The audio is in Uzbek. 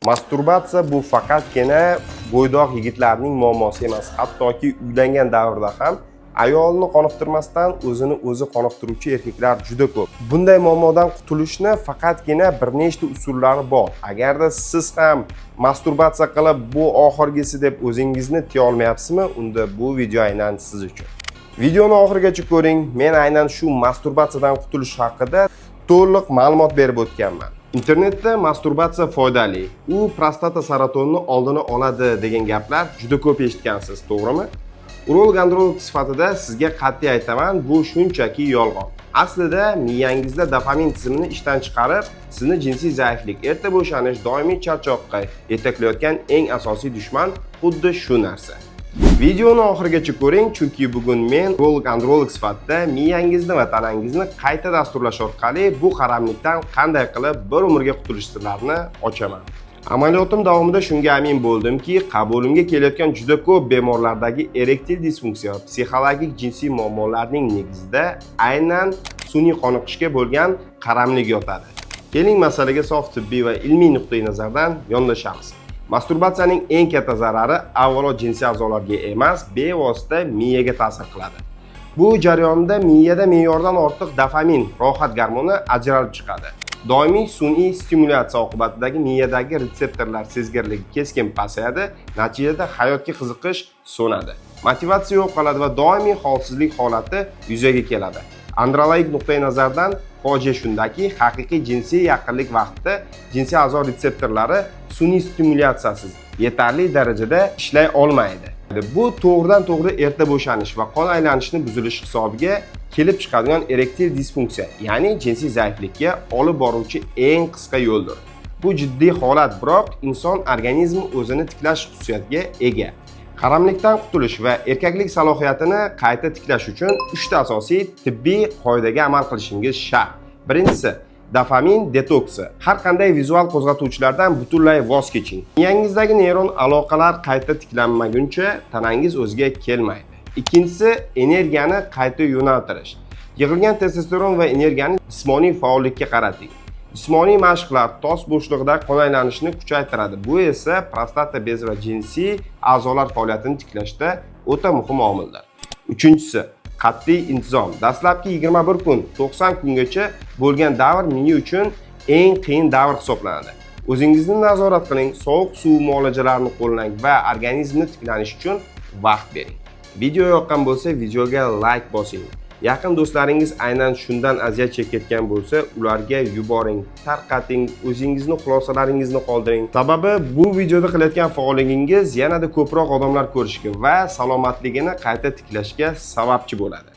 Masturbatsiya bu faqatgina bo'ydoq yigitlarning muammosi emas, hattoki uylangan davrda ham ayolni qoniqtirmasdan o'zini o'zi qoniqtiruvchi erkaklar juda ko'p. Bunday muammodan qutulishni faqatgina bir nechta usullari bor. Agarda siz ham masturbatsiya qilib, bu oxirgisi deb o'zingizni tiya olmayapsizmi, unda bu video aynan siz uchun. Videoni oxirigacha ko'ring. Men aynan shu masturbatsiyadan qutulish haqida to'liq ma'lumot berib o'tganman. Internetda masturbatsiya foydali, u prostata saratonini oldini oladi degan gaplar juda ko'p eshitgansiz, to'g'rimi? Urolog androlog sifatida sizga qat'iy aytaman, bu shunchaki yolg'on. Aslida miyangizda dopamin tizimini ishdan chiqarib, sizni jinsiy zaiflik, erta bo'shanish, doimiy charchoqqa yetaklayotgan eng asosiy dushman xuddi shu narsa. Videoni oxirigacha ko'ring, chunki bugun men urolog androlog sifatida miyangizni va tanangizni qayta dasturlash orqali bu qaramlikdan qanday qilib bir umrga qutulish sirlarini ochaman. Amaliyotim davomida shunga amin bo'ldimki, qabulimga kelayotgan juda ko'p bemorlardagi erektil disfunksiya va psixologik jinsiy muammolarning negizida aynan sun'iy qoniqishga bo'lgan qaramlik yotadi. Keling, masalaga sof tibbiy va ilmiy nuqtai nazardan yondashamiz. Masturbatsiyaning eng katta zarari avvalo jinsiy a'zolarga emas, bevosita miyaga ta'sir qiladi. Bu jarayonda miyada me'yordan ortiq dopamin, rohat gormoni ajralib chiqadi. Doimiy sun'iy stimulyatsiya oqibatidagi miyadagi retseptorlar sezgirligi keskin pasayadi, natijada hayotga qiziqish so'nadi. Motivatsiya yo'qoladi va doimiy holsizlik holati yuzaga keladi. Andrologik nuqtai nazardan fojia shundaki, haqiqiy jinsiy yaqinlik vaqtida jinsiy a'zo retseptorlari sun'iy stimulyatsiyasiz yetarli darajada ishlay olmaydi. Bu to'g'ridan to'g'ri erta bo'shanish va qon aylanishini buzilishi hisobiga kelib chiqadigan erektil disfunksiya, ya'ni jinsiy zaiflikka olib boruvchi eng qisqa yo'ldir. Bu jiddiy holat, biroq inson organizmi o'zini tiklash xususiyatiga ega. Qaramlikdan qutulish va erkaklik salohiyatini qayta tiklash uchun uchta asosiy tibbiy qoidaga amal qilishingiz shart. Birinchisi, dopamin detoksi. Har qanday vizual qo'zg'atuvchilardan butunlay voz keching. Miyangizdagi neyron aloqalar qayta tiklanmaguncha tanangiz o'ziga kelmaydi. Ikkinchisi, energiyani qayta yo'naltirish. Yig'ilgan testosteron va energiyani jismoniy faollikka qarating. Jismoniy mashqlar tos bo'shlig'ida qon aylanishini kuchaytiradi. Bu esa prostata bezi va jinsiy a'zolar faoliyatini tiklashda o'ta muhim omildir. Uchinchisi, qat'iy intizom. Dastlabki 21 kun, 90 kungacha bo'lgan davr miya uchun eng qiyin davr hisoblanadi. O'zingizni nazorat qiling, sovuq suv muolajalarini qo'llang va organizmni tiklanishi uchun vaqt bering. Video yoqqan bo'lsa, videoga like bosing. Yaqin do'stlaringiz aynan shundan aziyat chekayotgan bo'lsa, ularga yuboring, tarqating, o'zingizni xulosalaringizni qoldiring. Sababi bu videoda qilayotgan faolligingiz yanada ko'proq odamlar ko'rishiga va salomatligini qayta tiklashga sababchi bo'ladi.